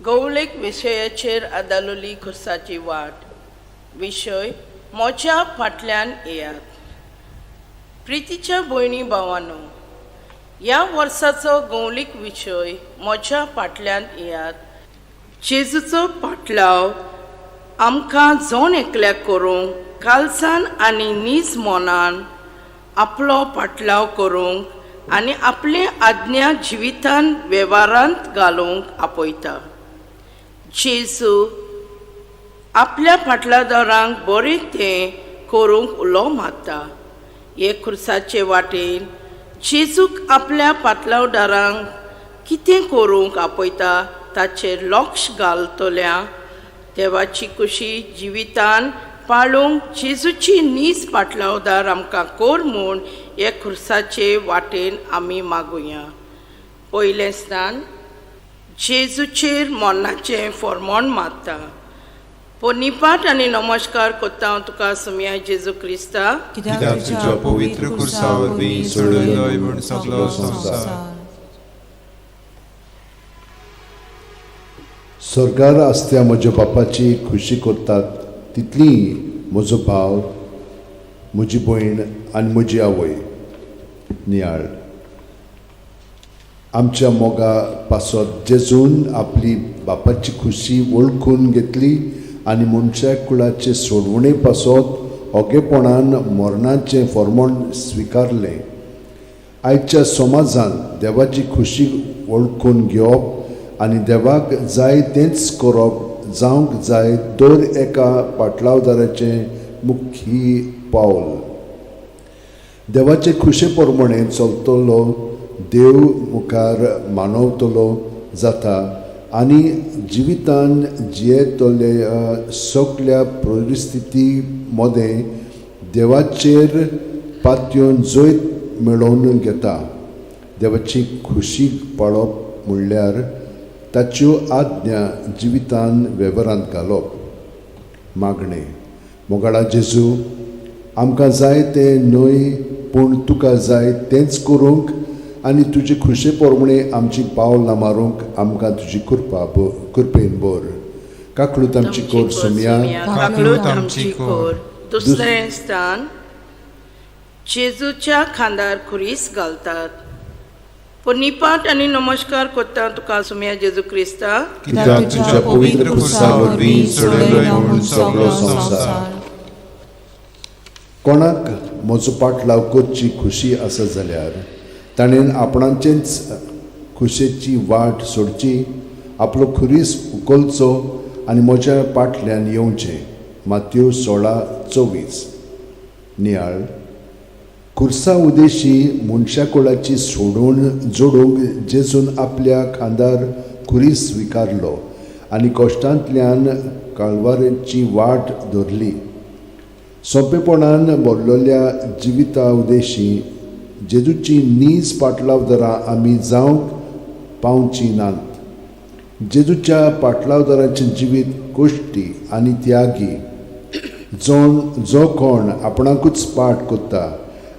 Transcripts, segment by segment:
गवळीक विशयाचेर आदारलेली खुर्साची वाट. विशय म्हज्या फाटल्यान येयात. प्रितीच्या भयणी भावानो, ह्या वर्साचो गवळीक विशय म्हज्या फाटल्यान येयात. जेजूचो पाटलाव आमकां जण एकल्याक करूंक कालसान आनी नीज मनान आपलो पाटलाव करूंक आनी आपले आज्ञा जिवितान वेव्हारांत घालूंक आपयता. जेजू आपल्या फाटलादारांक बरें तें करूंक उलो मारता. हे खुर्साचे वाटेन जेजूक आपल्या पाटलावदारांक कितें करूंक आपयता ताचेर लक्ष घालतल्या देवाची खुशी जिवितान पाळूंक जेजूची नीज पाटलावदार आमकां कर म्हूण हे खुर्साचे वाटेन आमी मागुया. पयलें स्थान, जेजूचेर मरणाचें फॉर्मोण मारता. पोनिपाट आनी नमस्कार करता हांव तुका सुमया जेजू क्रिस्ता, कित्याक तुज्या पवित्र खुर्सा वरवीं सोडयलोय म्हूण सगलो संवसार. सरकार आसत्या म्हज्या बापाची खुशी करतात तितली म्हजो भाव, म्हजी भयण आनी म्हजी आवय. नियाळ आमच्या मोगा पासत जेजून आपली बापाची खुशी वळखून घेतली आनी मनशा कुळाचे सोडवणे पासत ओगेपणान मरणाचें फॉर्मोण स्विकारलें. आयच्या समाजांत देवाची खुशी वळखून घेवप आनी देवाक जाय तेंच करप जावंक जाय दर एका पाटलावदाराचें मुख्य पावल. देवाचे खुशे प्रमाणे चलतलो देव मुखार मानवतलो जाता आनी जिवितान जियेतले सगल्या परिस्थिती मदें देवाचेर पातयेवन जैत मेळोवन घेता. देवाची खुशी पाळप म्हणल्यार ताच्यो आज्ञा जिवितान वेव्हारांत घालप. मागणें. मोगाळा जेजू, आमकां जाय तें न्हय पूण तुका जाय तेंच करूंक आनी तुजे खुशे प्रमाणे आमची पावलां मारूंक आमकां तुजी कृपा कृपेन भर. काकळूत आमची कोर सुमया, काकळूत आमची कोर. दुसरें स्थान, जेजूच्या खांदार खुरीस घालतात. पोनिपाट आनी नमस्कार करता तुका सुमया जेजू क्रिस्ता, कित्याक तुज्या पवित्र खुर्सा वरवीं सोडयलोय म्हूण सगलो संवसार. कोणाक म्हजो पाटलाव करची खुशी आसा जाल्यार ताणें आपणाचेच खुशेची वाट सोडची, आपलो खुरीस उखलचो आनी म्हज्या पाटल्यान येवचें. मात्यो 16:24. नियाळ खुर्सा उदेशी मनशा कुळाची सोडून जोडूंक जेजून आपल्या खांदार खुरीस स्विकारलो आनी कश्टांतल्यान काळवाराची वाट धरली. सोंपेपणान भरलेल्या जिविता उदेशी जेजूची नीज पाटलावदारां आमी जावंक पावची नात. जेजूच्या पाटलावदाराचें जिवीत कश्टी आनी त्यागी. जो कोण आपणाकूच पाठ करता,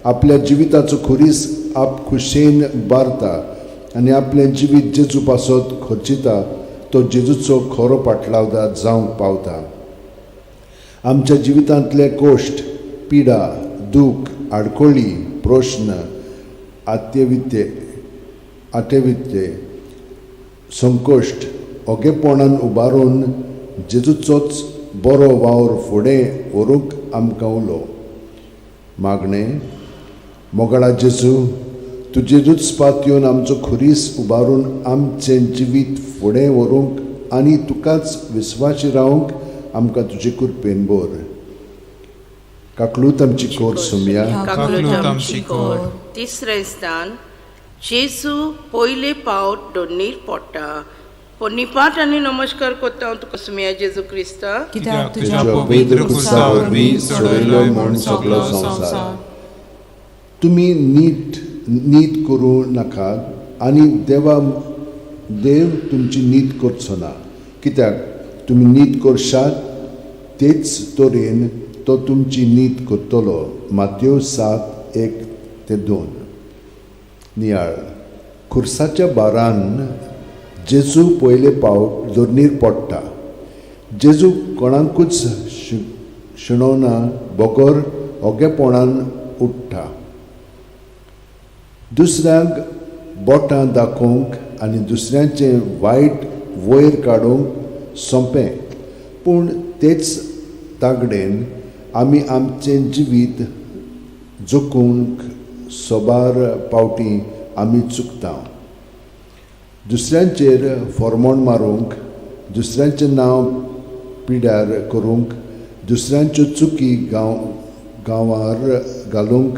आपल्या जिविताचो खुरीस आप खुशेन बारता आनी आपलें जिवीत जेजू पासत खर्चिता तो जेजूचो खरो पाटलावदार जावंक पावता. आमच्या जिवितांतले कश्ट, पिडा, दूख, आडखळी, प्रश्न, आत्यवित्ते, संकश्ट ओगेपणान उबारून जेजूचोच बरो वावर फुडें व्हरूंक आमकां उलो. मागणें. मोगाळा जेजू, तुजेरूच पातयेवन आमचो खुरीस उबारून आमचें जिवीत फुडें व्हरूंक आनी तुकाच विस्वाशी रावंक आमकां तुजे कृपेन भर. काकळूत आमची कोर सुमया, काकळूत आमची कोर. तिसरें स्थान, जेजू पयले पावट दोनीर पडटा. पोनिपाट आनी नमस्कार करता हांव तुका सुमया जेजू क्रिस्ता, कित्याक तुज्या पवित्र खुर्सा वरवीं सोडयलोय म्हूण सगलो संवसार. तुमी नीत करूं नाकात आनी देव तुमची नीत करचो ना, कित्याक तुमी नीत करशात तेच तरेन तो तुमची नीत करतलो. मात्यो 7:1-2. नियाळ खुर्साच्या बारान जेजू पयले पावट दोर्नीर पडटा. जेजू कोणाकूच शिणोना बगर ओगेपणान उठ्ठा. दुसऱ्यांक बोटां दाखोवंक आनी दुसऱ्यांचें वायट वयर काडूंक सोंपें, पूण तेच तागडेन आमी आमचें जिवीत जगूंक सोबार पावटी आमी चुकता. दुसऱ्यांचेर फॉर्मोण मारूंक, दुसऱ्यांचें नांव पिड्यार करूंक, दुसऱ्यांच्यो चुकी गांवार घालूंक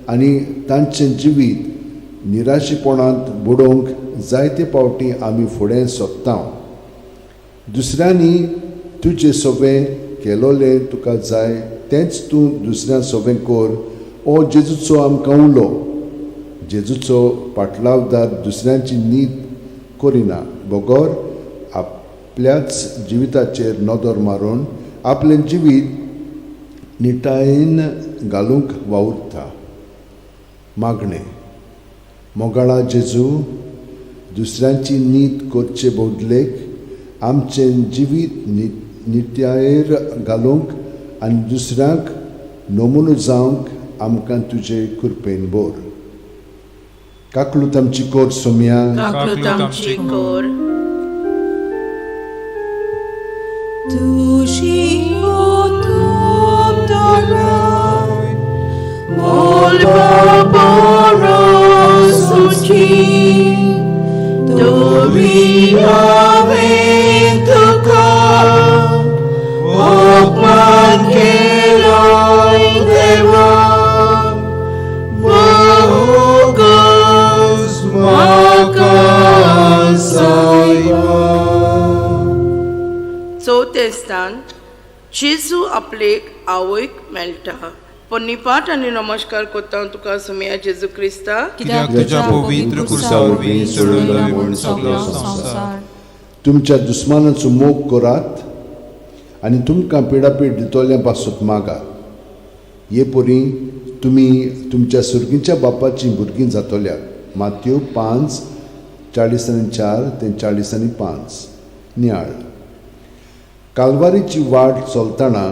आनी तांचें जिवीत निराशेपणांत बुडोवंक जायते पावटी आमी फुडें सोदता. दुसऱ्यांनी तुजें सगळें केलोलें तुका जाय तेंच तूं दुसऱ्यां सगळें कर ओ जेजूचो आमकां उलो. जेजूचो पाटलावदार दुसऱ्यांची नीत करिना बगर आपल्याच जिविताचेर नदर मारून आपलें जिवीत निटायेन घालूंक वावुरता. मागणें. मोगाळा जेजू, दुसऱ्यांची नीत करचे बदलेक आमचें जिवीत नित्यायेर घालूंक आनी दुसऱ्यांक नमुनो जावंक आमकां तुजे कृपेन भर. काकलूत आमची कोर सोमया. काकलूत आमची कोर. तुजी चवथें स्थान जेजू आपलेक आवयक मेळटा. पन्नीपाठ आनी नमस्कार करता तुका सुमया जेजू क्रिस्ता, कित्याक तुज्या पवित्र खुर्सा वरवीं सोडयलो म्हूण सगलो संवसार. तुमच्या दुस्मानाचो मोग करात आनी तुमकां पिडापीड दितल्या पासत मागात. हे परी तुमी तुमच्या सुर्गीच्या बापाचीं भुरगीं जातल्यात. मात्यो 5:44 ते 45. नियाळ. कालवारीची वाट चलतना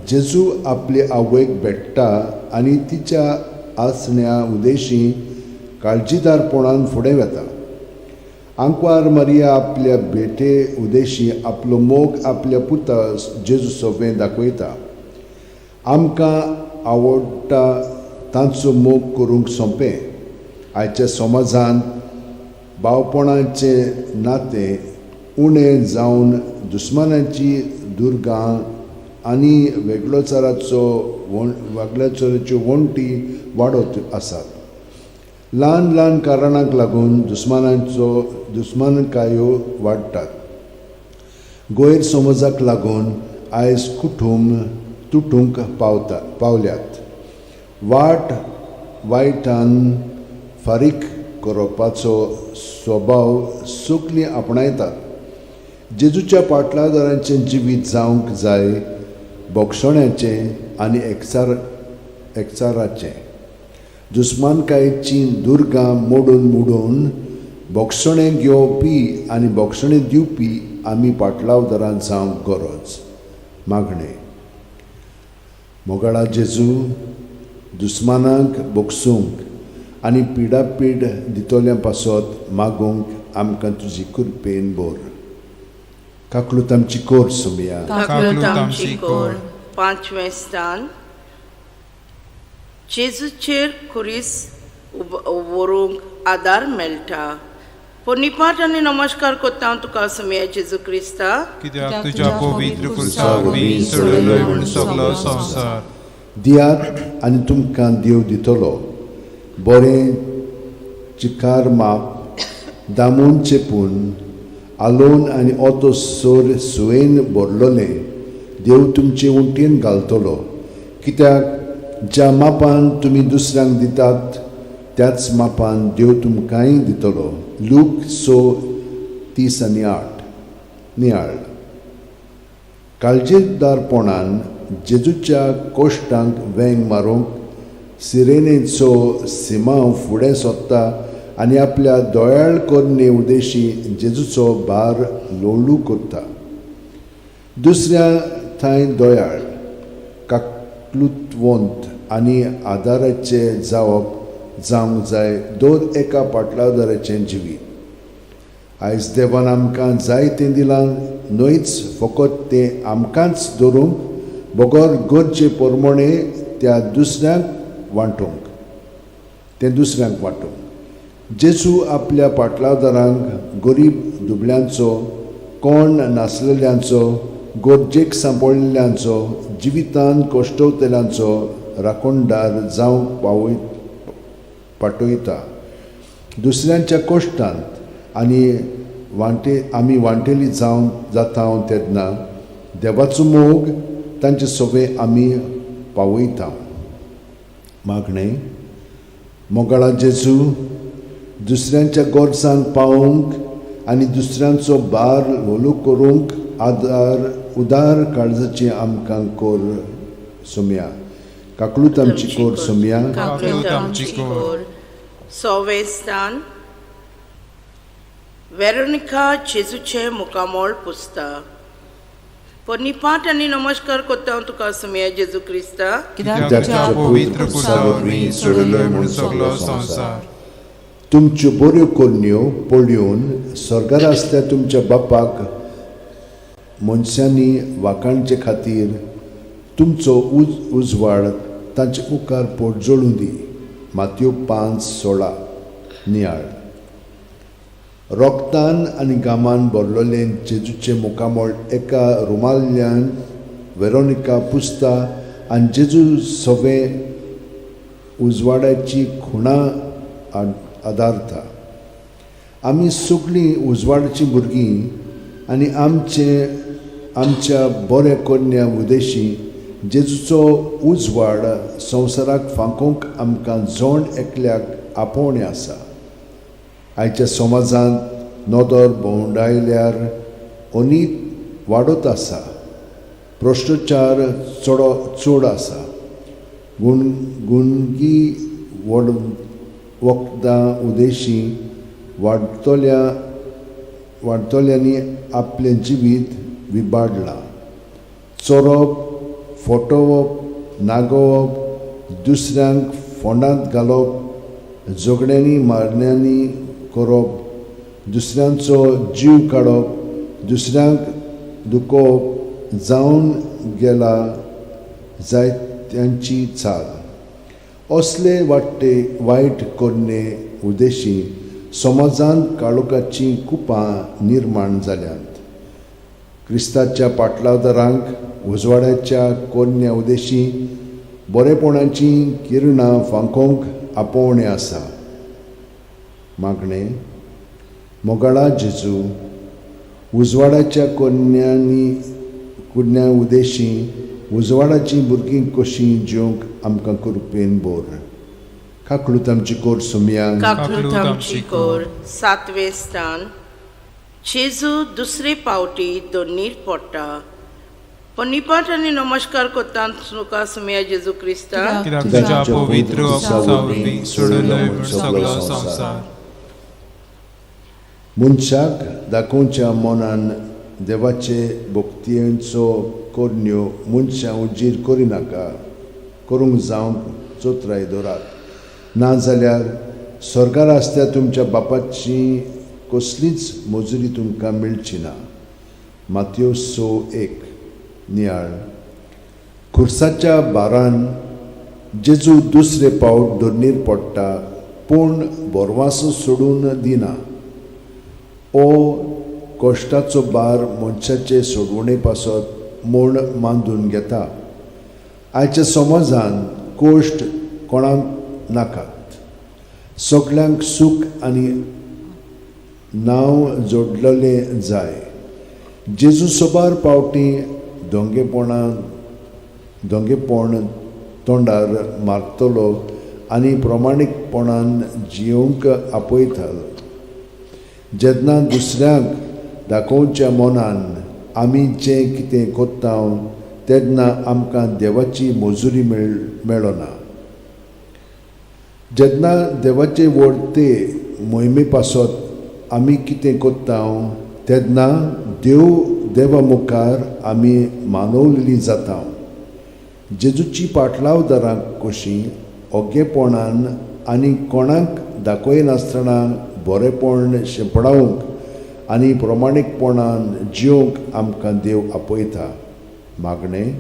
जेजू आपले आवयक भेट्टा आनी तिच्या आसण्या उदेशी काळजीदारपणान फुडें वता. आंकवार मारिया आपल्या भेटे उदेशी आपलो मोग आपल्या पुता जेजू सवें दाखयता. आमकां आवडटा तांचो मोग करूंक सोंपें. आयच्या समाजांत भावपणाचें नातें उणें जावन दुस्मानाची दुर्गां आनी वेगळोचाराचो वेगळोचाराच्यो वण्टी वाडत आसात. ल्हान ल्हान कारणांक लागून दुस्मानकायो वाडटात. गैरसमजाक लागून आयज कुटूंब तुटूंक पावल्यात. वाट वायटान फारीक करपाचो स्वभाव सगलीं आपणायतात. जेजूच्या पाटलादारांचें जिवीत जावंक जाय बोगसण्याचें आनी एकचाराचें. दुस्मानकायेचीं दुर्गां मोडून मोडून बोगसणें घेवपी आनी बोगसणें दिवपी आमी पाटलावदारां जावंक गरज. मागणें. मोगाळा जेजू, दुस्मानांक बोगसूंक आनी पिडापीड दितल्या पासत मागूंक आमकां तुजी कृपेन भर. काकलूत आमची कोर सोमया. काकलूत आमची कोर. पांचवें स्थान जेजूचेर खुरीस व्हरूंक आदार मेळटा. पन्नीपाठ आनी नमस्कार करता तुका सुमया जेजू क्रिस्ता, कित्याक तुज्या पवित्र खुर्सा वरवीं सोडयलो म्हूण सगलो संवसार. दियात आनी तुमकां देव दितलो. बरें चिकार माप दामून चेपून आलोवन आनी ओतो सोर सुयेन भरलोलें देव तुमचे उंटीन घालतलो. कित्याक ज्या मापान तुमी दुसऱ्यांक दितात त्याच मापान देव तुमकांय दितलो. लूक 6:38. नियाळ. काळजीदारपणान जेजूच्या कोश्टांक वेंग मारूंक सिरेनेचो सिमांव फुडें सोदता आनी आपल्या दयाळ करणे उदेशी जेजूचो भार लोळू करता. दुसऱ्या थंय दयाळ, काकलुतवंत आनी आदाराचे जावप जावंक जाय दर एका पाटलादाराचें जिवीत. आयज देवान आमकां जायतें दिलां, न्हयच फकत तें आमकांच दवरूंक बगर गरजे प्रमाणे त्या दुसऱ्यांक वांटूंक, तें दुसऱ्यांक वांटूंक. जेजू आपल्या पाटलादारांक गरीब दुबळ्यांचो, कोण नासलेल्यांचो, गरजेक सांपडलेल्यांचो, जिवितान कश्टवतल्यांचो राखणदार जावंक पावय पाटयता. दुसऱ्यांच्या कश्टांत आनी वांटे आमी वांटेली जावन जाता तेन्ना देवाचो मोग तांचे सगळे आमी पावयता. मागणें. मोगाळा जेजू, दुसऱ्यांच्या गरजांक पावोवंक आनी दुसऱ्यांचो भार ल्हवू करूंक आदार उदार काळजाची आमकां कोर सोमया. काकलूत आमची कोर सोमया. काकलूत आमची कोर. सवें स्थान वेरोनिका जेजूचें मुखामळ पुसता. निपाट आनी नमस्कार करता तुका सुमया जेजू क्रिस्ता, कित्याक तुज्या पवित्र खुर्सा वरवीं सोडयलोय म्हूण सगलो संवसार. तुमच्यो बऱ्यो करण्यो पळोवन स्वर्गार आसल्या तुमच्या बापाक मनशांनी वाखाणचे खातीर तुमचो उजवाड तांचे मुखार पोटजळूं दी. मातयो 5:16. नियाळ. रोगतान आनी गामान भरलेलें जेजूचें मुखामळ एका रुमाल्यान वेरोनिका पुसता आनी जेजू सगळें उजवाडाची खुणां आदारता. आमी सगळीं उजवाडाचीं भुरगीं आनी आमचे आमच्या बऱ्या करण्या उदेशी जेजूचो उजवाड संवसाराक फांकोवंक आमकां जण एकल्याक आपोवणें आसा. आयच्या समाजांत नदर भोंवडायल्यार अनीत वाडत आसा, भ्रश्टाचार चड आसा, गुणगी वखदां उदेशी वाडटल्यांनी आपलें जिवीत विबाडलां. चोरप, फटोवप, नागोवप, दुसऱ्यांक फोंडांत घालप, झगड्यांनी मारण्यांनी करप, दुसऱ्यांचो जीव काडप, दुसऱ्यांक दुखोवप जावन गेला जायत्यांची चाल. असले वाडटे वायट करणे उदेशी समाजांत काळोखाचीं कुपां निर्माण जाल्यांत. क्रिस्ताच्या पाटलादारांक उजवाडाच्या कोन्या उदेशी बरेपणाचीं किरणां फांकोवंक आपोवणें आसा. मागणें. मोगाळा जेजू, उजवाडाच्या कुन्या उदेशी उजवाडाचीं भुरगीं कशीं जिवंक आमकां कृपेन बोर. काकलूत आमची कोर सुमया. काकलूत आमची कोर. सातवें स्थान जेजू दुसरे पावटी दोनीर पडटा. निपाट आनी नमस्कार करता तुका सुमया जेजू क्रिस्ता, कित्याक तुज्या पवित्र खुर्सा वरवीं सोडयलोय म्हूण सगलो संवसार. मनशाक दाखोवच्या मनान देवाचे भक्तयेचो करण्यो मनशां उजीर करिनाका करूंक जावंक चोत्राय दवरात, नाजाल्यार स्वर्गार आसल्या तुमच्या बापाची कसलीच मजुरी तुमकां मेळची ना. मातयो 6:1. नियाळ. खुर्साच्या बारान जेजू दुसरे पावट दोनीर पडटा, पूण बोरवासो सोडून दिना. ओ कश्टाचो भार मनशाचे सोडवणे पासत म्हूण मांदून घेता. आयच्या समाजान कश्ट कोणाक नाकात, सगल्यांक सूख आनी नांव जोडलेलें जाय. जेजू सोबार पावटी दोंगेपण तोंडार मारतलो आनी प्रमाणीकपणान जियोवंक आपयतालो. जेन्ना दुसऱ्यांक दाखोवच्या मनान आमी जें कितें कोत्ता तेन्ना आमकां देवाची मजुरी मेळना. जेन्ना देवाचे वडते मोहिमे पासत आमी कितें कोत्ता तेन्ना देव देवा मुखार आमी मानवलेली जाता. जेजूची पाटलावदारां कशीं ओगेपणान आनी कोणाक दाखयनासतना बरेपण शिंपडावंक आनी प्रमाणीकपणान जिवंक आमकां देव आपयता. मागणें.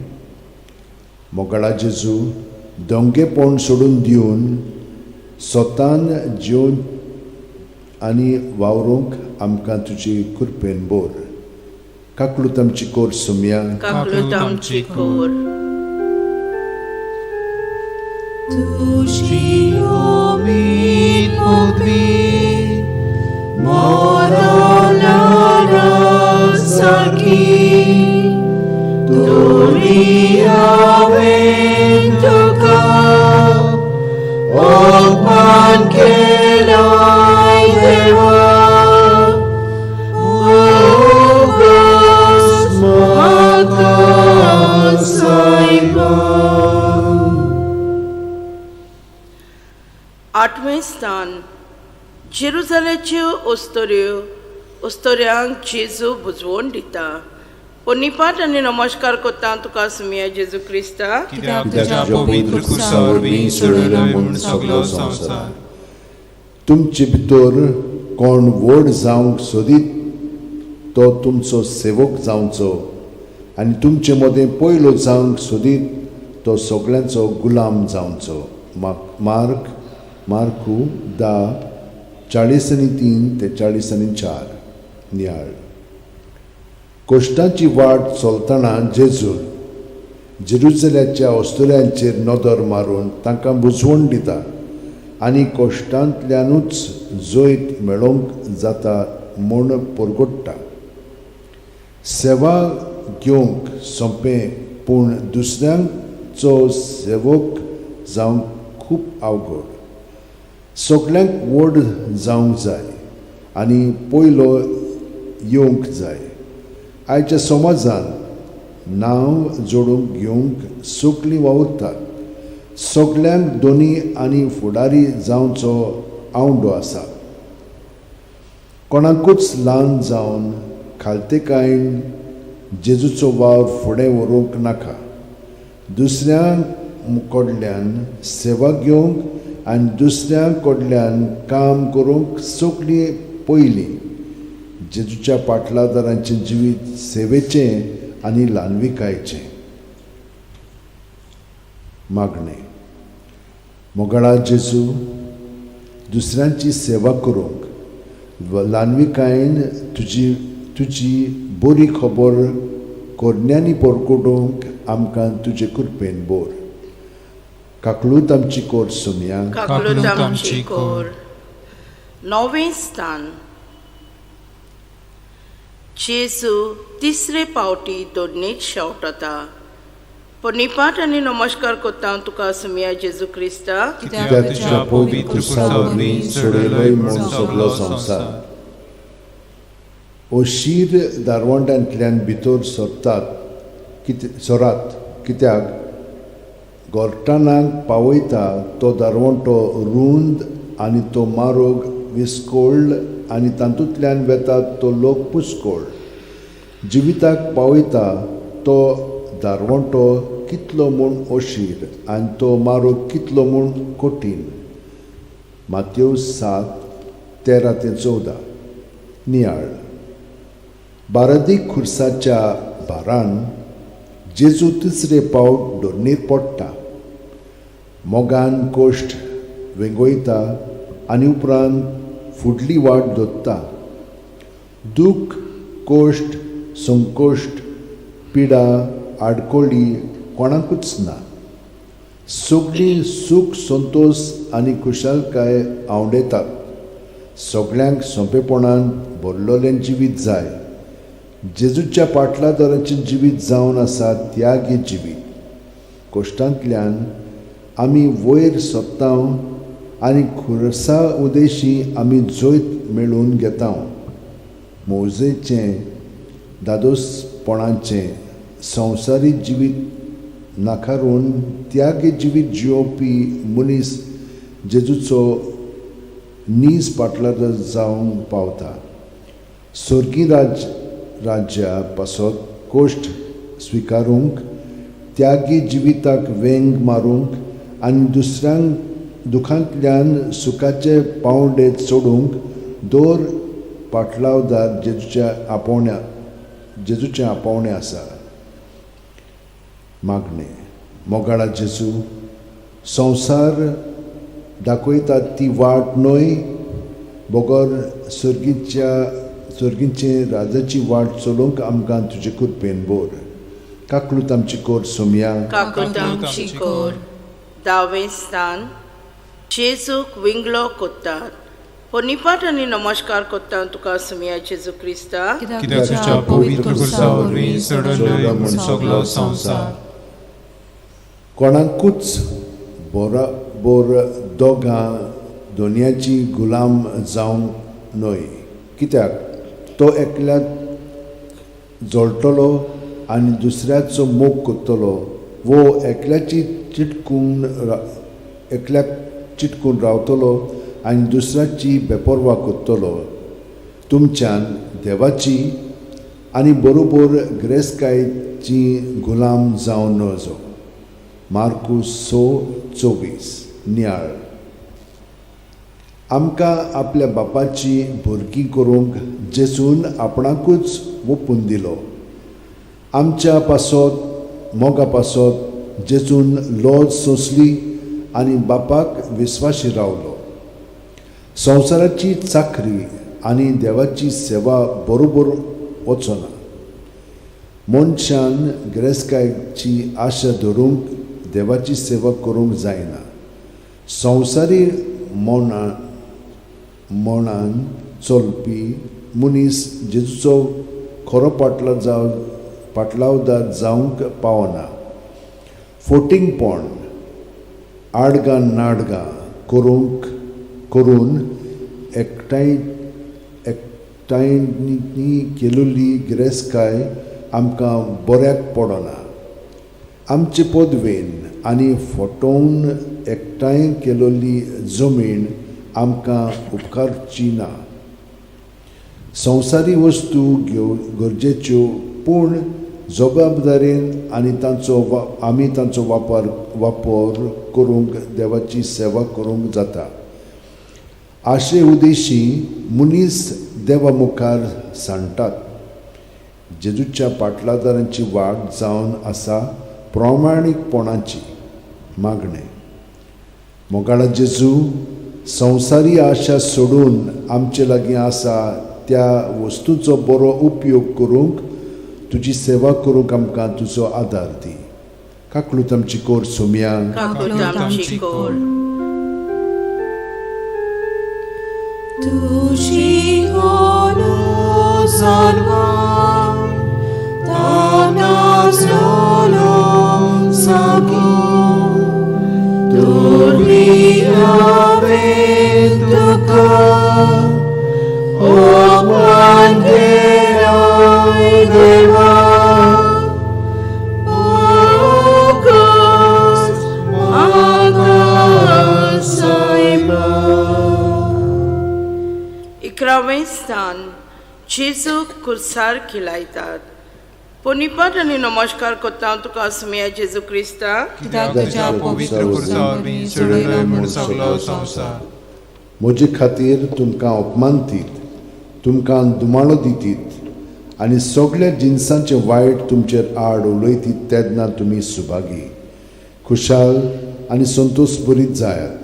मोगाळा जेजू, दोंगेपण सोडून दिवन स्वतान जिवन आनी वावरूंक आमकां तुजी कृपेन बोर. काकलूत आमची कोर सुमया. काकलूत आमची कोर. तुजी उमेद पदवी मरणारा सारकी तरी हांवें तुका ओपान केलाय देवा, उगस म्हाका सायबा. आठवें स्थान. जेरुजाल्याच्यो अस्तोऱ्यो अस्तोऱ्यांक जेजू बुजवण दिता. पुनिपाट आनी नमस्कार करता तुका सुमया जेजू क्रिस्ता, कित्याक तुज्या पवित्र खुर्सा वरवीं सोडयलोय म्हूण सगलो संवसार. तुमचे भितर कोण व्हड जावंक सोदीत तो तुमचो सेवक जावचो आनी तुमचे मदें पयलो जावंक सोदीत तो सगळ्यांचो गुलाम जावचो. मार्क मार्कू 10:43 ते 44. नियाळ. कोश्टांची वाट चलतना जेजून जेरुजल्याच्या अस्तुऱ्यांचेर नदर मारून तांकां बुजवण दिता आनी कोश्टांतल्यानूच जैत मेळोवंक जाता म्हूण परगट्टा. सेवा घेवंक सोंपें पूण दुसऱ्यांचो सेवक जावंक खूब अवघड. सगल्यांक व्हड जावंक जाय आनी पयलो येवंक जाय. आयच्या समाजांत नांव जोडूंक घेवंक सगलीं वावुरतात. सगल्यांक दोनी आनी फुडारी जावचो आवंडो आसा. कोणाकूच ल्हान जावन खालतेकायेन जेजूचो वावर फुडें व्हरूंक नाका. दुसऱ्यां कडल्यान सेवा घेवंक आनी दुसऱ्यां कडल्यान काम करूंक सगलीं पयलीं. जेजूच्या पाटलादारांचें जिवीत सेवेचें आनी ल्हानविकायेचें. मागणें. मोगाळा जेजू, दुसऱ्यांची सेवा करूंक ल्हानविकायेन तुजी तुजी बरी खबर कोरण्यांनी परगटोवंक आमकां तुजे कृपेन बोर. काकलूत आमची कोर सुमया. काकलूत आमची कोर. णवें स्थान. जेजू तिसरे पावटी दोडणीत शेवटता. पुनिपाट आनी नमस्कार करता तुका सुमया जेजू क्रिस्ता, कित्याक तुज्या पवित्र खुर्सा वरवीं सोडयलोय म्हूण सगलो संवसार. अशीर दारवंटांतल्यान भितर सरतात कितें सरात, कित्याक गोरटानाक पावयता तो दारवंटो रूंद आनी तो मारोग विस्कोळ आनी तातूंतल्यान वेता तो लोक पुस्कोळ. जिविताक पावयता तो दारवंटो कितलो म्हूण अशीर आनी तो मारोग कितलो म्हूण कठीण. मात्यो 7:13 ते 14. नियाळ. बारादीक खुर्साच्या भारान जेजू तिसरे पावट दोडणीर पडटा. मोगान कोश्ट वेंगयता आनी उपरांत फुडली वाट दोत्ता. दूख, कोश्ट, संकोश्ट, पिडा, आडकोळी कोणाकूच ना. सगळीं सूख, संतोश आनी खुशालकाय आंवडेतात. सगळ्यांक सोंपेपणान भरलेलें जिवीत जाय. जेजूच्या पाटलादाराचें जिवीत जावन आसा त्यागी जिवीत. कोश्टांतल्यान आमी वयर सोदता आनी खुर्सा उदेशी आमी जैत मेळोवन घेता. मौजेचें, दादोसपणाचें संवसारीक जिवीत नाकारून त्यागी जिवीत जियोवपी मनीस जेजूचो नीज पाटलादार जावंक पावता. स्वर्गी राज्या पासत कोश्ट स्विकारूंक, त्यागी जिविताक वेंग मारूंक आनी दुसऱ्यांक दुखांतल्यान सुखाचे पावंडे चडूंक दर पाटलावदार जेजूचें आपोवणें आसा. मागणें. मोगाळा जेजू, संवसार दाखयता ती वाट न्हय बगर सर्गीचे राजाची वाट चलोवंक आमकां तुजे कृपेन बोर. काकलूत आमची कोर सोमया. काकूत आमची कोर. धावें स्थान. जेजूक विंगलो कोत्तात. पनिपाट आनी नमस्कार कोत्ता तुका सुमया जेजू क्रिस्ता. कित्याक तुज्या पवित्र खुर्सा वरवीं सोडयलोय म्हूण सगलो संवसार. कोणाकूच बरोबर दोगां दोनयाची गुलाम जावंक न्हय, कित्याक तो एकल्याक जळटलो आनी दुसऱ्याचो मोग करतलो वो एकल्याक चिटकून रावतलो आनी दुसऱ्याची बेपर्वा करतलो. तुमच्यान देवाची आनी बरोबर गिरेस्तकायेची गुलाम जावं नजो. मार्कूस 6:24. नियाळ. आमकां आपल्या बापाची भुरगीं करूंक जेजून आपणाकूच ओपून दिलो. आमच्या पासत, मोगा पासत जेजून लज सोंसली आनी बापाक विस्वाशी रावलो. संवसाराची चाकरी आनी देवाची सेवा बरोबर वचना. मनशान गिरेस्तकायेची आशा धरूंक देवाची सेवा करूंक जायना. संवसारी मनान चलपी मनीस जेजूचो खरो पाटलावदार जावंक पावना. फोटिंगपण, आडगां नाडगां करून एकठांयनी केल्ली गिरेस्तकाय आमकां बऱ्याक पडना. आमचे पदवेन आनी फटोवन एकठांय केल्ली जमीन आमकां उपकारची ना. संवसारी वस्तू घेव गरजेच्यो, पूण जबाबदारेन आनी आमी तांचो वापर करूंक देवाची सेवा करूंक जाता. आशे उदेशी मनीस देवा मुखार सांडटात. जेजूच्या पाटलादारांची वाट जावन आसा प्रामाणीकपणाची. मागणें. मोगाळा जेजू, संवसारी आशा सोडून आमचे लागीं आसा त्या वस्तूचो बरो उपयोग करूंक, तुजी सेवा करूंक आमकां तुजो आदार दी. काकलूत आमची कोर सोमया. काकूत आमची कोर. तुझी salvar, danas lolo sagi, Durvia ventuka, o quanterai deva, Pocos magasaiba. इकरावें स्थान. जेजूक खुर्सार खिलायतात. पनिपाट आनी नमस्कार कोत्ता तुका सुमया जेजू क्रिस्ता. कित्याक तुज्या पवित्र खुर्सा वरवीं सोडयलोय म्हूण सगलो संवसार. म्हजे खातीर तुमकां अपमानतीत, तुमकां दुमाळो दितीत आनी सगळ्या जिनसांचें वायट तुमचेर आड उलयतीत तेन्ना तुमी सुभागी, खुशाल आनी संतोश बरीत जायात,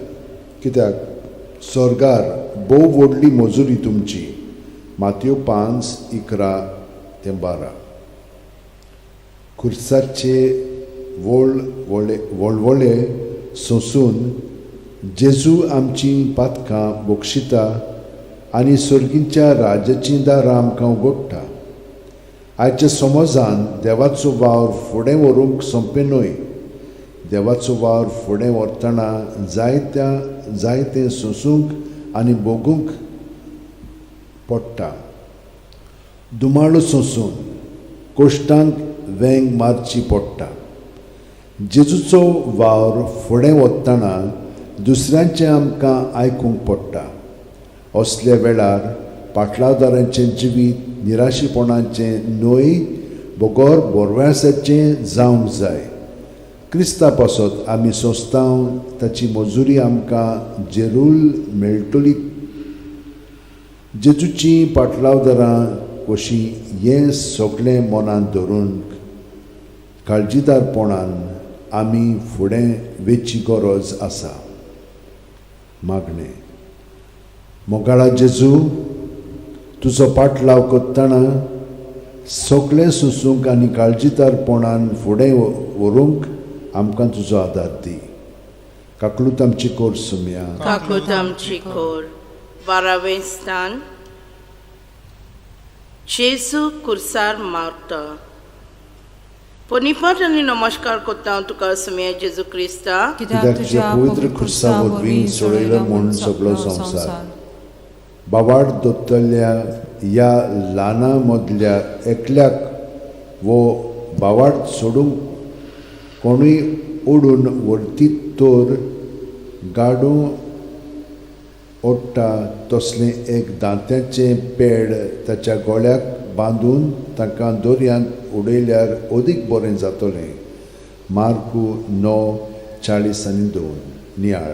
कित्याक स्वर्गार भोव व्हडली मजुरी तुमची. मातयो 5:11-12. खुर्साचे वळवळे सोंसून जेजू आमची पातकां बक्षिता आनी सर्गीच्या राजाचीं दारां आमकां उगडटा. आयच्या समाजान देवाचो वावर फुडें व्हरूंक सोंपें न्हय. देवाचो वावर फुडें व्हरतना जायतें सोंसूंक आनी भोगूंक पडटा. दुमाळो सोंसून कोश्टांक वेंग मारची पडटा. जेजूचो वावर फुडें वतना दुसऱ्यांचें आमकां आयकूंक पडटा. असल्या वेळार पाटलावदारांचें जिवीत निराशीपणाचें न्हय बगर बोरव्यासाचें जावंक जाय. क्रिस्ता पासत आमी सोंसतांव ताची मजुरी आमकां जेरूल मेळटली. जेजूचीं पाटलावदारां कशीं हें सगळें मनांत धरून काळजीदारपणान आमी फुडें वेची गरज आसा. मागणें. मोगाळा जेजू, तुजो पाटलाव करतना सगळें सोंसूंक आनी काळजीदारपणान फुडें व्हरूंक आमकां तुजो आदार दी. काकलूत आमची कोर सुमया. काकूत आमची कोर. बारावें स्थान. जेजू कुर्सार मारता. पनिपत आनी नमस्कार करता तुका सुमया जेजू क्रिस्ता, कित्याक तुज्या पवित्र खुर्सा वरवीं सोडयलो म्हूण सगळो संवसार. बावाड दोत्तल्या ह्या ल्हाना मदल्या एकल्याक वो बावाड सोडूंक कोणूय ओडून व्हरतीत तर गाडू ओडटा तसलें एक दांत्याचें पेड ताच्या गळ्याक बांदून तांकां दर्यांत उडयल्यार अदीक बरें जातलें. मार्कू 9:42. नियाळ.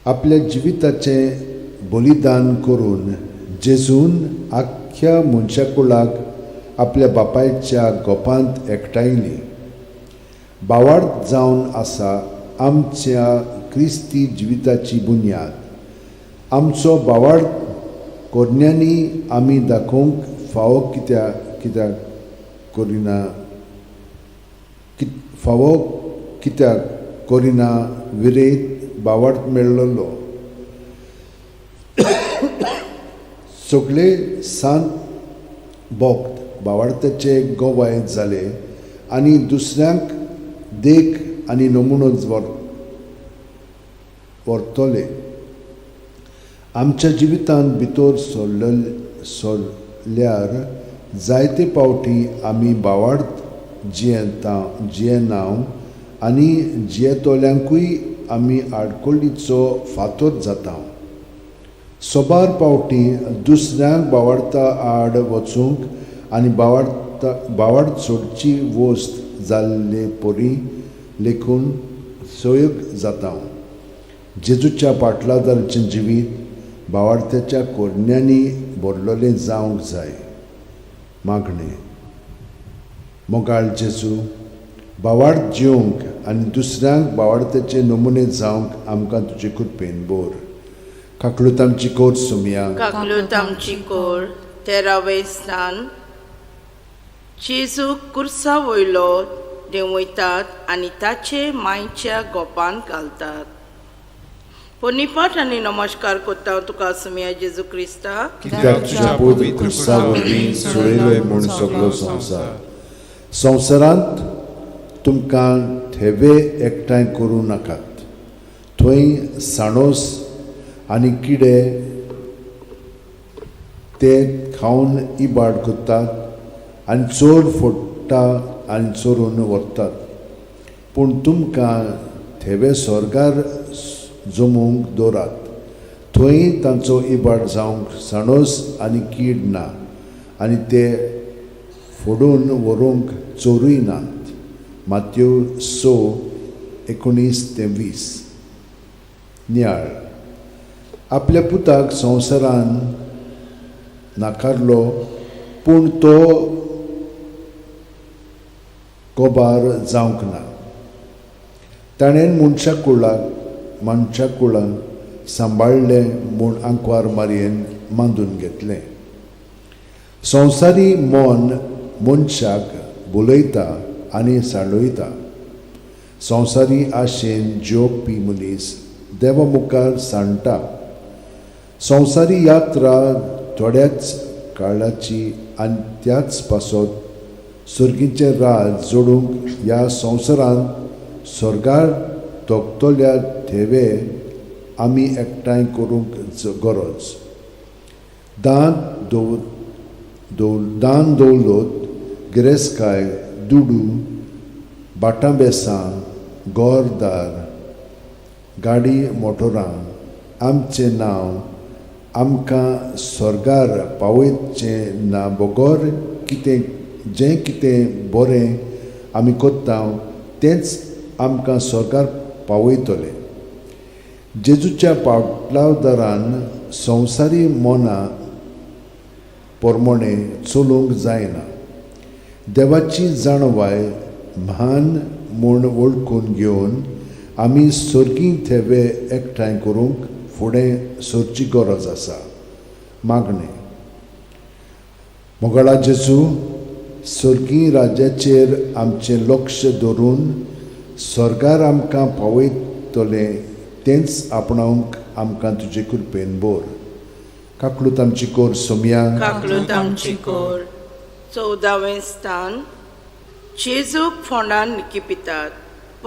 आपल्या जिविताचें बलिदान करून जेजून आख्ख्या मनशाकुळाक आपल्या बापायच्या गोपांत एकठांयली. बावार्थ जावन आसा आमच्या क्रिस्ती जिविताची बुन्याद. आमचो बावार्थ कोरण्यांनी आमी दाखोवंक फावो कित्याक कित्याक करिना फावो कित्याक करिना विरयत बावार्थ मेळ्ळलो. सगळे सांत भक्त बावार्थाचे गवाय जाले आनी दुसऱ्यांक देख आनी नमुनो व्हरतले. आमच्या जिवितांत भितर सरल्यार जायते पावटी आमी बावार्थ जियेता जियेना आनी जियेतल्यांकूय आमी आडखळीचो फातोर जाता. सोबार पावटी दुसऱ्यांक बावार्था आड वचूंक आनी बावार्थ सोडची वस्त जाल्ले परी लेखून सहयोग जाता. जेजूच्या पाटलादाराचें जिवीत बावार्थ्याच्या कोरण्यांनी भरलेलें जावंक जाय. मागणें. मोगाळ जेजू, बावार्थ जिवंक आनी दुसऱ्यांक बावार्थ्याचे नमुने जावंक आमकां तुजे कृपेन बोर. काकलूत आमची कोर सुमया. काकलूत आमची कोर. तेरावें स्थान. जेजू कुर्सा वयलो देंवयतात आनी ताचे मांयच्या गोपांत घालतात. पनिपत आनी नमस्कार करता तुका सुमया जेजू क्रिस्ता, कित्याक तुज्या पवित्र खुर्सा वरवीं सोडयलोय म्हूण सगळो संवसार. संवसारांत तुमकां थेवे एकठांय करूं नाकात. थंय साणोस आनी किडे ते खावन इबाड करतात आनी चोर फोडटा आनी चोरून व्हरतात. पूण तुमकां थेवे स्वर्गार जमूंक दवरात. थंय तांचो इबाड जावंक साणोस आनी कीड ना आनी ते फोडून व्हरूंक चोरूय नात. मात्यो 6:19 ते 20. नियाळ. आपल्या पुताक संवसारान नाकारलो पूण तो कोबार जावंक ना. ताणें मनशाकुळान सांबाळ्ळें म्हूण आंकवार मारयेन मांदून घेतलें. संवसारी मन मनशाक बोलयता आनी सांडयता. संवसारी आशेन जियोवपी मनीस देवा मुखार सांडटा. संवसारी यात्रा थोड्याच काळाची आनी त्याच पासत सर्गीचें राज जोडूंक ह्या संवसारांत स्वर्गार तोखतल्या थेवे आमी एकठांय करूंक गरज. दान दवलत, गिरेस्तकाय, दुडू, भाटां बेसां, घरदार, गाडी मोटोरां, आमचें नांव आमकां स्वर्गार पावयचें ना बगर कितें जें कितें बरें आमी करता तेंच आमकां स्वर्गार पावयतलें. जेजूच्या पाटलावदारान संवसारी मना प्रमाणे चलूंक जायना. देवाची जाणवाय म्हान म्हूण वळखून घेवन आमी सर्गीं थेवे एकठांय करूंक फुडें सरची गरज आसा. मागणें. मोगाळा जेजू, सर्गीं राज्याचेर आमचें लक्ष दवरून स्वर्गार आमकां पावयतलें तेंच आपणावंक आमकां तुजे कृपेन बोर. काकलूत आमची कोर सोमया. काकलूत आमची कोर. 14वें स्थान. जेजूक फोंडान निकिपितात.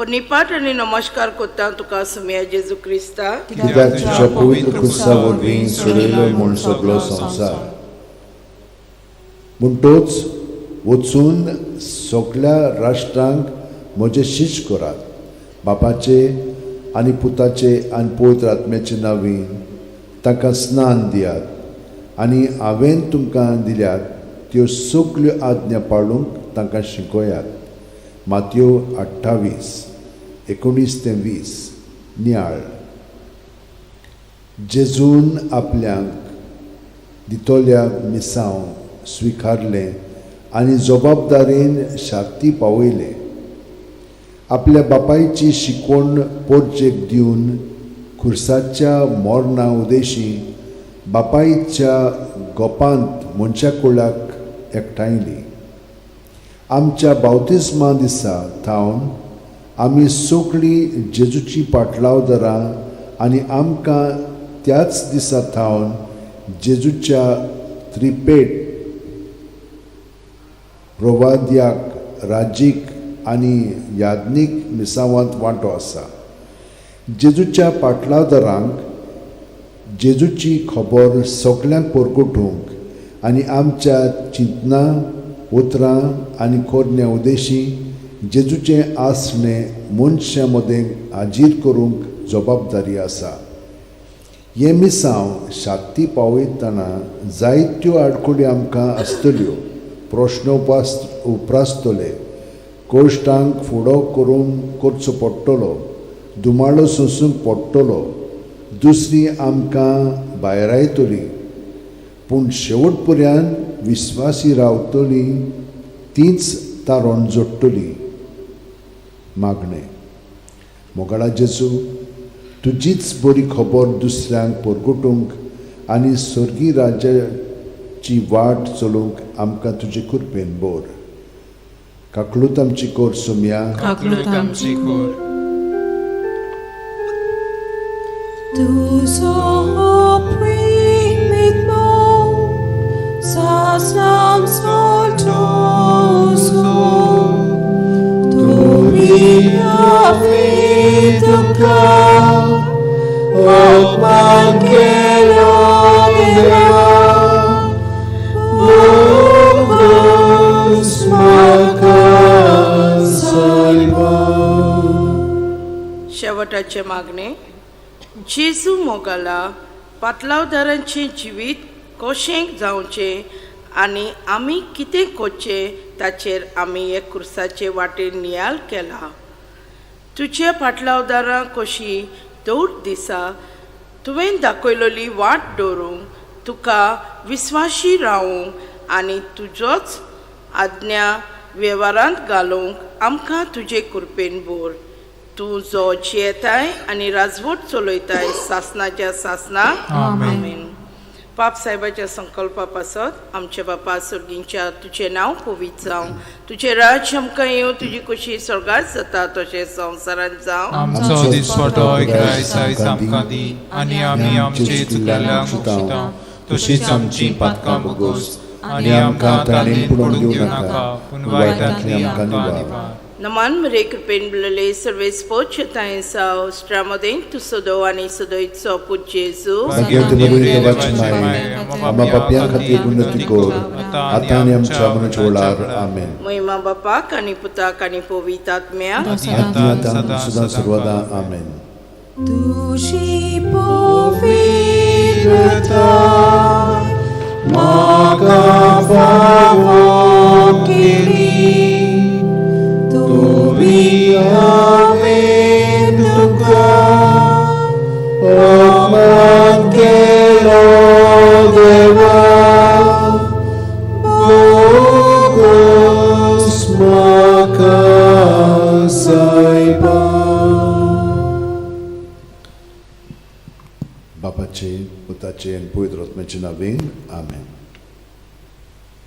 निपाट आनी नमस्कार करता तुका सुमया जेजू क्रिस्ता, कित्याक तुज्या पवित्र खुर्सा वरवीं सोडयलो म्हूण सगलो संवसार. म्हणटोच वचून सगल्या राष्ट्रांक म्हजे शिश्य करात, बापाचे आनी पुताचे आनी पवित्र आत्म्याचे नांवीन तांकां स्नान दियात आनी हांवें तुमकां दिल्यात त्यो सगल्यो आज्ञा पाळूंक तांकां शिकयात. मातयो 28:19 ते 20. नियाळ. जेजून आपल्याक दितोल्या मिसांव स्विकारलें आनी जबाबदारेन शांती पावयलें. आपल्या बापायची शिकवण पोरचेक दिवन खुर्साच्या मरणा उदेशी बापायच्या गोपांत मनशा कुळाक एकठांयली. आमच्या बावतिस्मा दिसा थावन आमी सगळीं जेजूची पाटलावदारां आनी आमकां त्याच दिसा थावन जेजूच्या त्रिपेट प्रवाद्याक राजीक आनी याज्ञीक मिसावांत वांटो आसा. जेजूच्या पाटलावदारांक जेजूची खबर सगल्यांक परगटूंक आनी आमच्या चिंतनां, उतरां आनी कोरण्या उदेशी जेजूचें आसणें मनशां मदें हाजीर करूंक जबाबदारी आसा. हें मिसांव शांती पावयतना जायत्यो आडखळी आमकां आसतल्यो, प्रश्न उप्रासतले, कश्टांक फुडो करूंक करचो पडटलो, दुमाळो सोंसूंक पडटलो, दुसरी आमकां भायरायतली, पूण शेवट पर्यंत विस्वासी रावतली तीच तारण जोडटली. मागणें. मोगाळा जेजू, तुजीच बरी खबर दुसऱ्यांक परगटूंक आनी स्वर्गीय राज्याची वाट चलोवंक आमकां तुजे कृपेन बोर. काकलूत आमची कोर सोमया. काकलूत आमची कोर. तुजो primit sasnam soltoso, tu mia fiduca, o Vangelo Deo, Vobus salva. शेवटाचे मागणे. जेजू मोगाला पातलावदारांचें जिवीत कशें जावचें आनी आमी कितें करचें ताचेर आमी हे खुर्साचे वाटेर नियाळ केला. तुज्या पाटलावदारां कशी दौड दिसा तुवें दाखयलोली वाट दवरूंक, तुका विस्वाशी रावूंक आनी तुजोच आज्ञा वेव्हारांत घालूंक आमकां तुजे कृपेन बोर. तूं जो जियेताय आनी राजवट चलयताय सासनाच्या सासनाक. आमेन. पाप साहेबाच्या संकल्पा पासत. आमच्या बापा सर्गींच्या, तुजें नांव पवित्र जावं, तुजें राज्य आमकां येवं, तुजी खुशी स्वर्गात जाता तशें संवसारांत जावं. आमचो दिसवटो आयज आमकां दी आनी आमी आमचे चुकलेल्यांक बक्षिता तशीच आमची पातकां भोगोस आनी आमकां ताणें पडूंक दिवं नाका, पूण वायटांतली आमकां निवार. नमान मरे, कृपेन भरलेले, सर्वेस्पोच जाव, स्ट्रामदें तूं सदो आनी सदयचो पूत जेजू. भाग्यवती मरिये, देवाची माये, आम्हा पापयां खातीर विनंती कर, आतां आनी आमच्या मरणाच्या वेळार. आमेन. महिमा बापाक आनी पुताक आनी पवित्र आत्म्याक. आतां आतां सदां सर्वदा. आमेन. तुजी पवित्रताय म्हाका फावो केली तुमी हांवें तुका अपमान केलो देवा बोगोस म्हाका सायबा. बापाचे, पुताचे आनी पवित्र आत्म्याचे नांवेन, आमेन.